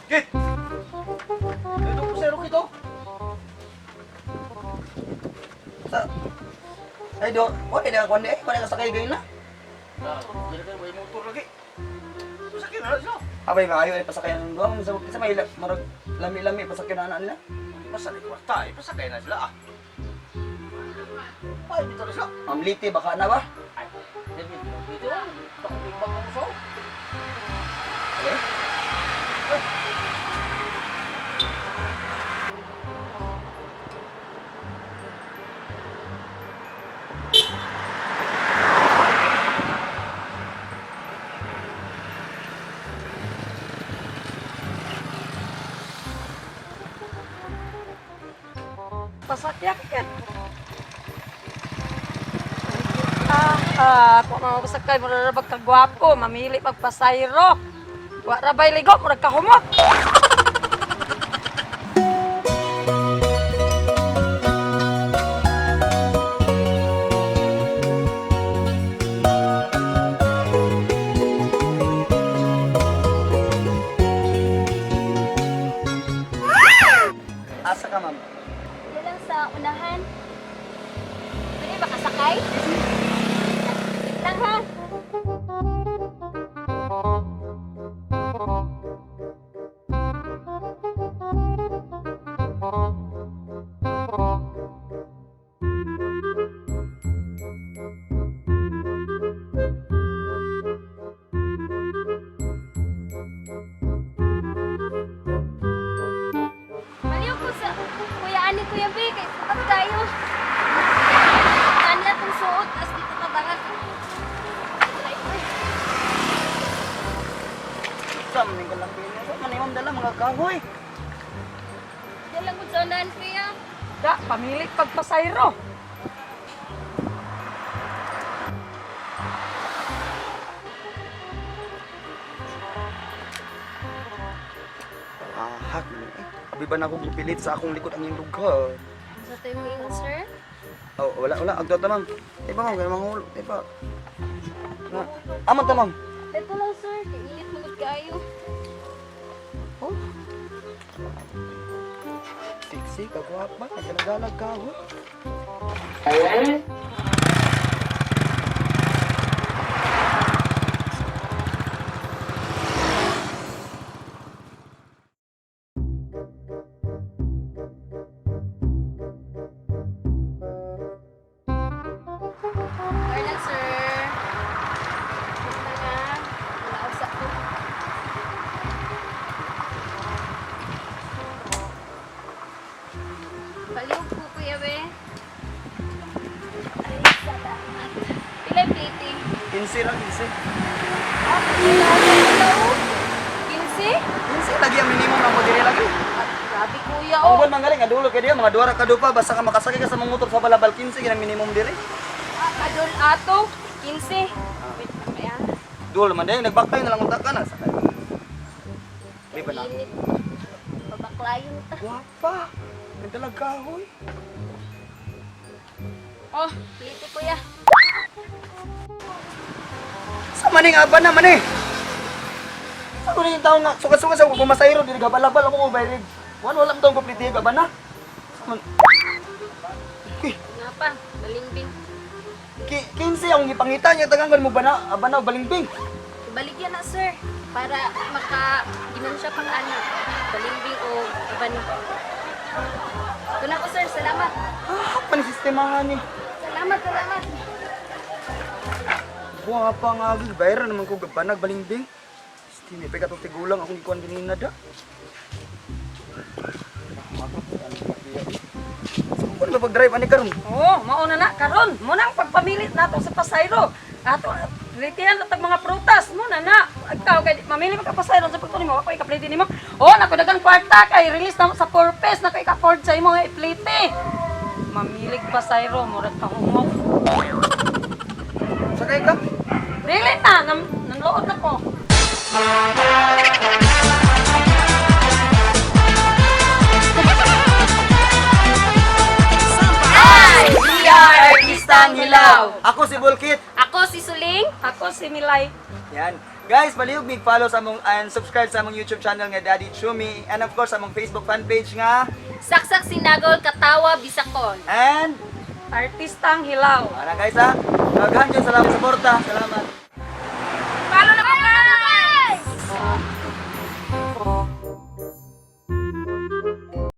Kit! Ito po sero kito. Sa Ay do, wala na kuan eh, wala ka sakay gayon na. Na, dili kayo may motor lagi. Pasakyan na sila. Abay maayo ay pasakay ng duwa sa sa may marag lami-lami pasakay na ana nila. Basta di kwarta eh, pasakay na sila ah. Ay, dito na sila. Ang liti baka na ba? Ay, dito dito. Pakulimbang ako sa. Okay. Pasakyan ka. Ah, ah, kung mga pasakay, mura ra kagwapo, mamili pagpasayro. Wa ra bay ligo, murag kahumot. Asa ka, ma'am? Dito lang sa unahan. Pwede ba kasakay? Wait lang ha. Baliw ko sa kuya ani Kuya B kay pag tayo. Kanla tong suot as dito tabangan. Sa man ning kalambi niya. Sa man ni ma'am dala mga kahoy. Diyan lang gud sa unahan kuya. Da, pamili pagpasayro. Ah, hak man eh. Abi ba na akong gipilit sa akong likod ang iyong lugar? Sa tayo mo ingon sir. Oh, wala wala agto ta ma'am. Di ba ma'am kay mangulo, di ba? Na, aman ta ma'am. Ito lang sir, kay init mo gud kaayo. Oh. Sexy, kagwapa, nagkalagalag kahoy. Car lang sir. Wait lang ha. Wala sa ko. Baliw ko kuya be. Ay, salamat. Pila yung plating? 15 lang, 15. Ah, pila ako. 15? 15 lagi ang minimum na mo diri lagi. Ah, grabe kuya Ang oh. buwan manggaling adulo kay diya mga duha ra ka dupa basta ka makasakay ka sa mga motor sa balabal 15 gid ang minimum diri. Ah, kadol ato. 15. Wait lang kaya. Duol man dai nagbaktay na lang unta ka na sakay. Di ba na? Init. Pabaklayon ta. Gwapa. Nagdalag kahoy. Oh, plate kuya. Sa maning aban na man eh. Sa kuno yung taon nga suka-suka sa pumasayro diri gabalabal ako ko bayrid. Wala wala taong kuplite aban na. Sa man. Ki, Nga pa, balingbing. ki 15 ang gipangita niya tagangan mo ba na aban na balingbing. Ibaligyan na sir para maka ginansya pang anak. Balingbing o abano. Ito na ko sir, salamat. Ah, panisistemahan ni. Salamat, salamat. Gwapa nga gid bayra naman ko gabanag balingbing. Stine pa katong tigulang akong gikuan ganina da. Ano ba pag-drive ani karon? Oh, mauna na karon. Muna ang pagpamilit nato sa pasayro. Ato litihan na tag mga prutas mo na na. Ikaw kay mamili man ka pasayro sa pagtuloy mo, ako ikaplite nimo. Oh, nako dagang kwarta kay release na sa purpose nako ika-afford sa imo nga iplite. Mamilig pasayro, murag kahumot. Sakay ka? Dili na, nam nanlood na ko. Hi! We are Artistang Hilaw. Ako si Bulkit. Ako si Suling. Ako si Milay. Yan. Guys, palihog mig follow sa among and subscribe sa among YouTube channel nga Daddy Chumi and of course sa among Facebook fan page nga Saksak Sinagol Katawa Bisakol. And Artistang Hilaw. para guys ha. Daghan jud salamat sa suporta. Salamat.